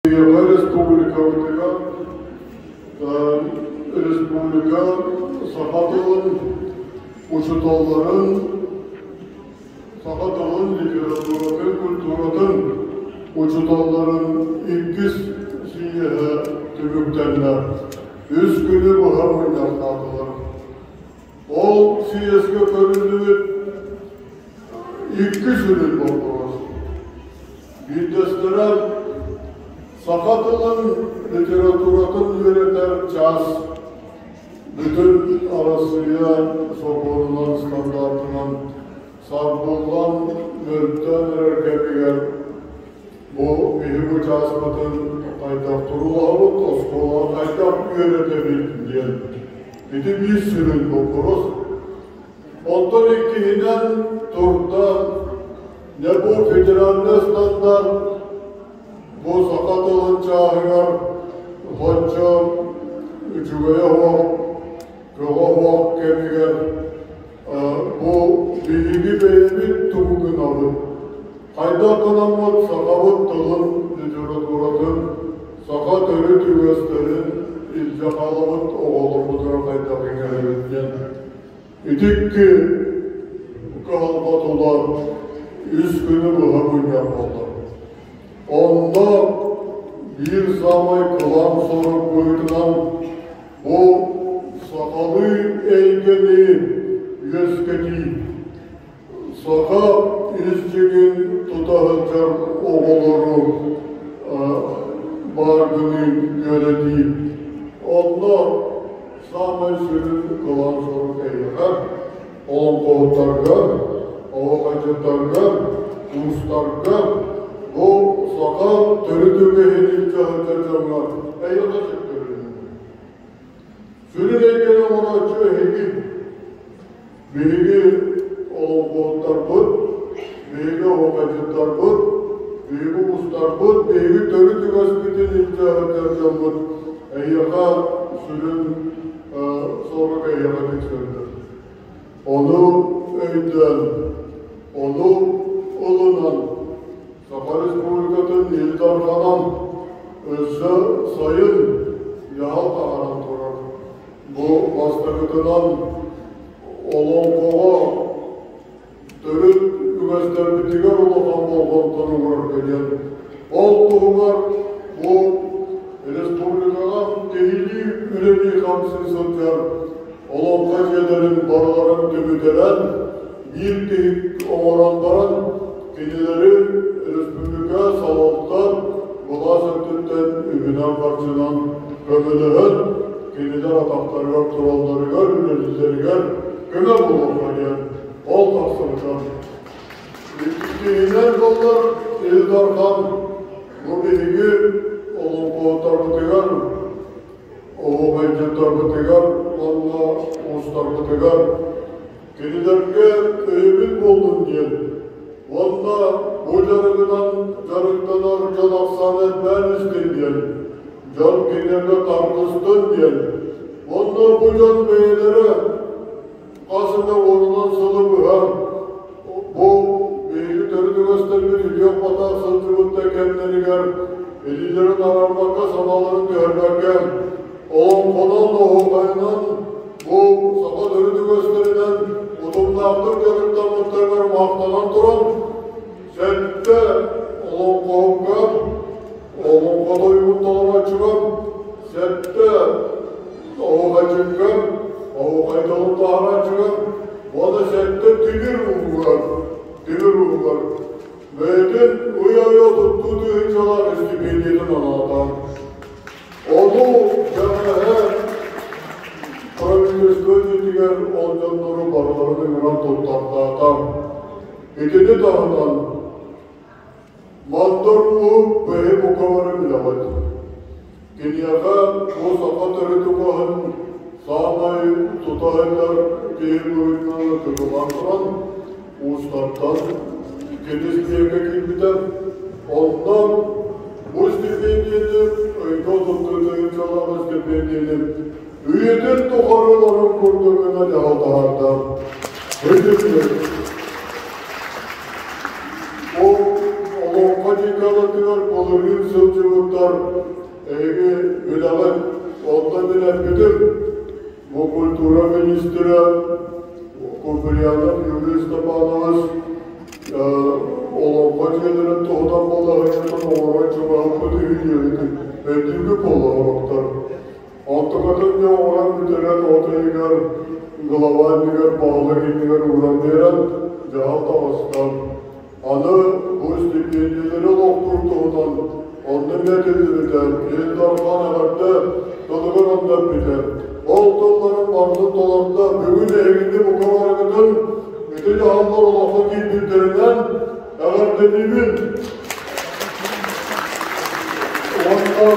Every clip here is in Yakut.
Биһиэхэ республикабытыгар республика саха тылын учууталларын, саха тылын, литературатын, культуратын учууталларын иккис сийиэһэ түмүктэннэ. Үс күнү быһа мунньахтаатылар. Ол сийиэскэ көрүллүбүт икки сүрүн боппуруос. Биирдэстэрэ саха тылын, литературатын үөрэтэр чаас бүтүн Арассыыйа сокуонунан, стандартынан сарбыллан, мөлтөөн эрэр кэмигэр бу биһиги чааспытын хайдах туруулаһабыт, оскуолаҕа хайдах үөрэтэбит диэн ити биир сүрүн боппуруос. Онтон иккиһинэн турда дьэ бу федеральнай стандарт бу саха тылын чааһыгар оччо үчүгэйэ суох, көҕө суох кэмигэр бу биһиги бэйэбит тугу гынабыт? Хайдах гынаммыт сахабыт тылын, литературатын, саха төрүт үгэстэрин илдьэ хаалабыт, оҕолорбутугар хайдах иҥэрэбит диэн Ити икки кыһалҕа тула үс күнү быһа мунньах буолла. Онно биир саамай кылаан сорук быһыытынан бу сахалыы эйгэни үөскэтии, саха ис дьиҥин тута сылдьар оҕолору бааргыныы үөрэтии. Онно саамай сүрүн кылаан сорук эйиэхэ, олоҥхоһуттарга, оһуохайдьыттарга, уустарга бу саха төрүт үгэһин илдьэ сылдьар дьоҥҥо эйиэхэ сөптөрүнүү. Сүрүн эйгэни оҥорооччу эһиги. Биһиги олоҥхоһуттарбыт, биһиги оһуохайдьыттарбыт, биһиги уустарбыт, биһиги төрүт үгэспитин илдьэ сылдьар дьоммут эһиэхэ сүрүн сорук эһиэхэ тиксэрдэ. Ону өйдөөн, ону ылынан Саха Республикатын Ил Дарханан өссө сайын дьаһал таһааран турар. Бу бастакытынан олоҥхоҕо төрүт үгэстэрбитигэр улахан болҕомтону уурарга диэн. Ол туһугар бу республикаҕа киһилии үлэлии-хамсыы сылдьар олоҥхо дьиэлэрин барыларын түмүтэрэн, биир тиһик оҥорон баран, кинилэри республика салалта былаас өттүттэн үбүнэн-харчынан көмөлөһөн, кинилэр атахтарыгар туралларыгар, үлэлииллэригэр көмө буолуохха диэн ол тахсыбыта. Иккиһинэн буоллар, Ил Дархан бу биһиги олоҥхоһуттарбытыгар, оһуохайдьыттарбытыгар уонна уустарбытыгар кинилэргэ өйөбүл буоллун диэн уонна бу дьарыгынан дьарыктанар дьон ахсаана элбээн истин диэн, дьон кинилэргэ тардыстын диэн уонна бу дьон бэйэлэрэ хас эмэ уонунан сылы быһа бу биһиги төрүт үгэстэрбит үтүөх-батаах сылдьыбыт да кэмнэригэр илиилэрин араарбакка, санааларын түһэрбэккэ олоҥхонон, оһуохайынан бу саха төрүт үгэстэринэн утумнаахтык дьарыктаммыттарыгар махтанан туран, сэттэ олоҥхоһукка, олоҥхо тойугун толорооччуга, сэттэ оһуохайдьыкка, оһуохай тылын таһарааччыга уонна сэттэ тимир уугар, тимир уугар бэйэтин ый-ай отуттуу тыһыынчалаах истипиэндийэтин анаата. Ону дьэҥэһэ правительство дьиэтигэр ол дьоннору барыларын ыҥыран туттартаата. Итини таһынан Мандар Ууһук бэйэ бука бары билэҕит. Киниэхэ бу саха төрүт үгэһин саамай тута сылдьар киһи быһыытынан ытыгылаан туран, уустартан кини истиэкэ киирбитэ. Онно бу стипендияны ыйга отуттуу тыһыынчалаах стипендияны үйэтин тухары ыларын курдук гына дьаһал таһаарда. Өйдөбүлү. Бу олоҥхо декадатыгар дьиэтигэр былырыын сылдьыбыттар эһиги билэҕит, онно мин эппитим, бу культура министрэ Куприянов Юрий Степанович Олоҥхо дьиэлэрин туһунан балаһыанньатын оҥорон чугаһаппыт үһү диэбитин өйдүүгүт буоллаҕыттар. Онтукатын дьэ оҥорон бүтэрэн от ыйыгар глава иннигэр баһылык иннигэр ууран биэрэн дьаһал таҕыста. Аны бу стипендиялэри олохтуур туһунан онно эмиэ этиллибитэ. Ил Дархан эҕэрдэ тылыгар онно эппитэ. Ол тылларын барытын толордо. Бүгүн эһигини бука барыгытын ити дьаһаллар олоххо киирбиттэринэн эҕэрдэлиибин. Уонна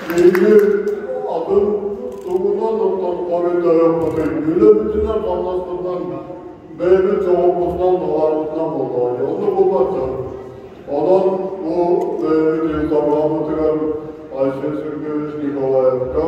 биһиги атын тугунан оттон хоруйдаһыахпытый? Үлэбитинэн, хамнаспытынан бэйэбит дьоҕурбутунан, талааммытынан буоллаҕа. Онно буолбат Онон бу бэйэбит Ил Дархаммытыгар Айсен Сергеевич Николаевка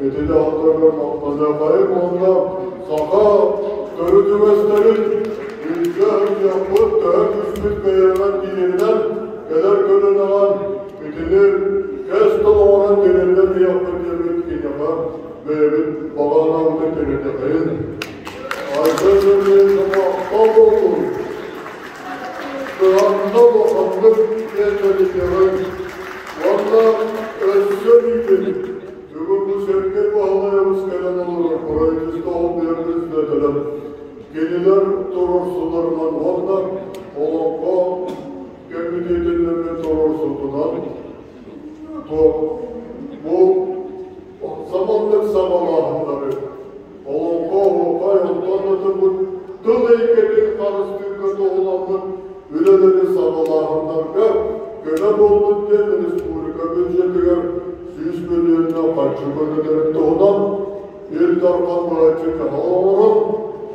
ити дьаһалтарыгар махтаныаххайыҥ уонна саха төрүт үгэстэрин илдьэ сылдьыахпыт, төһө күүспүт кыайарынан тиийэринэн кэлэр көлүөнэҕэ итини кэс тыл оҥорон тириэрдэн иһиэхпит диэммит киниэхэ бэйэбит баҕа санаабытын тириэрдиэхэйин. Айсен Сергеевич махтал буоллун! Кыһанна улаханнык диэн уонна өссө биирин бүгүн бу Сергей Баһылайабыс кэлэн олорор правительство холбуйар председателэ кинилэр туруорсууларынан уонна Олоҥхо кэмитиэтин нөҥүө туруорсуутунан бу саманнык саҕалааһыннары Олоҥхо оһуохай онтон да турбут тыл эйгэтин харыстыырга туһуламмыт үлэлэри саҕалааһыннарга көмө буолбут диэн республика бюджетыгар 100 мөлүйүөннээх харчы көрүллэрин туһунан Ил Дархан быһаччы дьаһал оҥорон,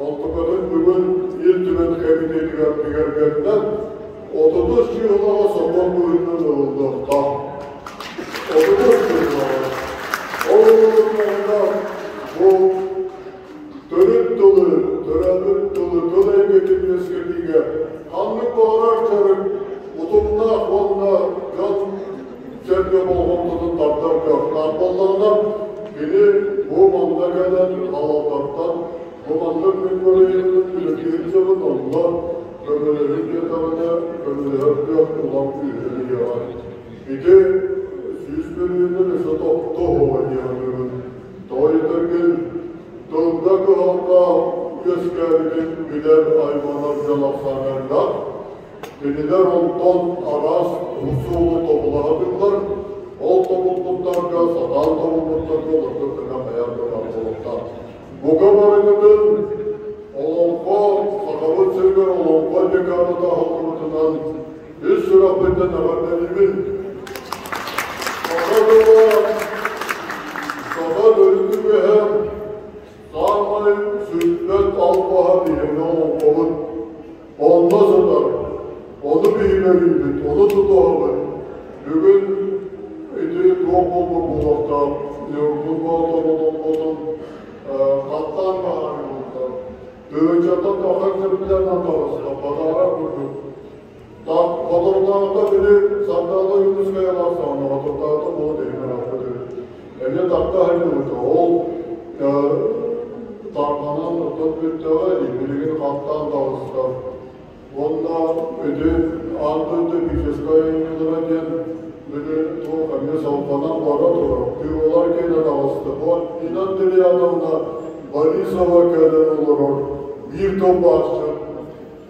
онтукатын бүгүн Ил Түмэн кэмитиэтигэр бигэргэннэ, 30 чыһылаҕа сокуон быһыытынан ылыллыахтаах. 30 чыһылаҕа. Ол ылылыннаҕына бу төрүт тылы, төрөөбүт тылы, тыл эйгэтин үөскэтиигэ ханнык баҕарар дьарык утумнаах уонна дьон сэргэ болҕомтотун тардар кыахтаах буоллаҕына, кини бу манна кэлэн халалтартан бу маннык мин бырайыагын үлэтиһин сөбүн онно көмөлөһүн диэтэҕинэ көмөлөһөр кыах улам күүһүрүөҕэ. Ити 100 мөлүйүөннэн өссө тохтоо диэҕин тоҕо диэтэргин тылга кыһалҕа үөскээбитин билэр айманар дьон ахсаана элбэх. Кинилэр онтон араас суолу тобулаһатыллар. Ол тобулбуттарга, сатаан тобулбуттарга олорго көмө хайаан да баар буолуохтаах. Бука барыгытын Олоҥхо, Сахабыт сиригэр Олоҥхо декадата аһыллыбытынан ис сүрэхпиттэн эҕэрдэлиибин. Саха тыла, саха төрүт үгэһэ саамай сүппэт албаһа биһиги олоҥхобут. Онно сытар, ону биһиги ону тутуһабыт. Бүгүн ити туох буолбут буолуохтаах, Ньургун Боотур олоҥхотун хаттаан баһаарыыллар. Тыһыынчаттан тахса экземплярынан таҕыста, подарок курдук. Соторутааҕыта били Сардаана Ойуунускайалаах саҕана соторутааҕыта буолан иһин арааппыт үһү. Эмиэ тарта аһыйбыта. Ол тарҕанан оттон бүттэҕэ билигин хаттаан таҕыста. Уонна ити аан дойду эпическай айымньылара диэн били туох эмиэ салҕанан бара турар. Пиволар кэлэн таҕыста. Бу Нина Андриановна Борисова кэлэн олорор биир тылбаасчыт.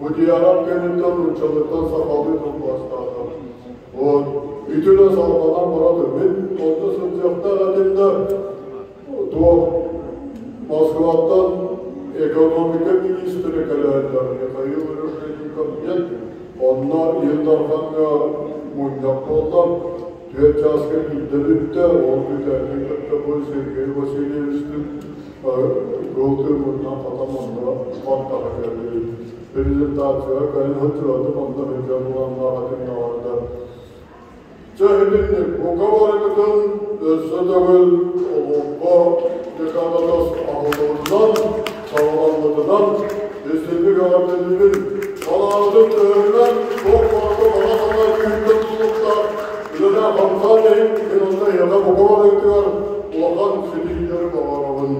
Удьяров кэнниттэн нууччалыттан сахалыы тылбаастаата. Вот. Ити да салҕанан бара турар. Мин онно сылдьыахтаах этим да туох Москваттан экономика министрэ кэлээттэр Михаил Решетников диэн онно Ил Дархаҥҥа мунньах буолла. 4 чааска биирдэ бүттэ. Ол бүтээтин кытта бу Сергей Васильевичтыын кыл тыыммытынан хатан онно баттаха кэллибит. Презентацияҕа кэлин сылдьыбатым, онно сылдьар буоланнаах этим даҕаны. Чэ, итинник, бука барыгытын өссө төгүл Олоҥхо декадата аһыллыбытынан, саҕаламмытынан истиҥник эҕэрдэлиибин. Санаабытын төһөнөн туох барыта баҕа санаа күүһүттэн тутулуктаах. Үлэ-хамсаа иһин мин онно эһиэхэ бука барыгытыгар улахан ситиһиилэри баҕарабын.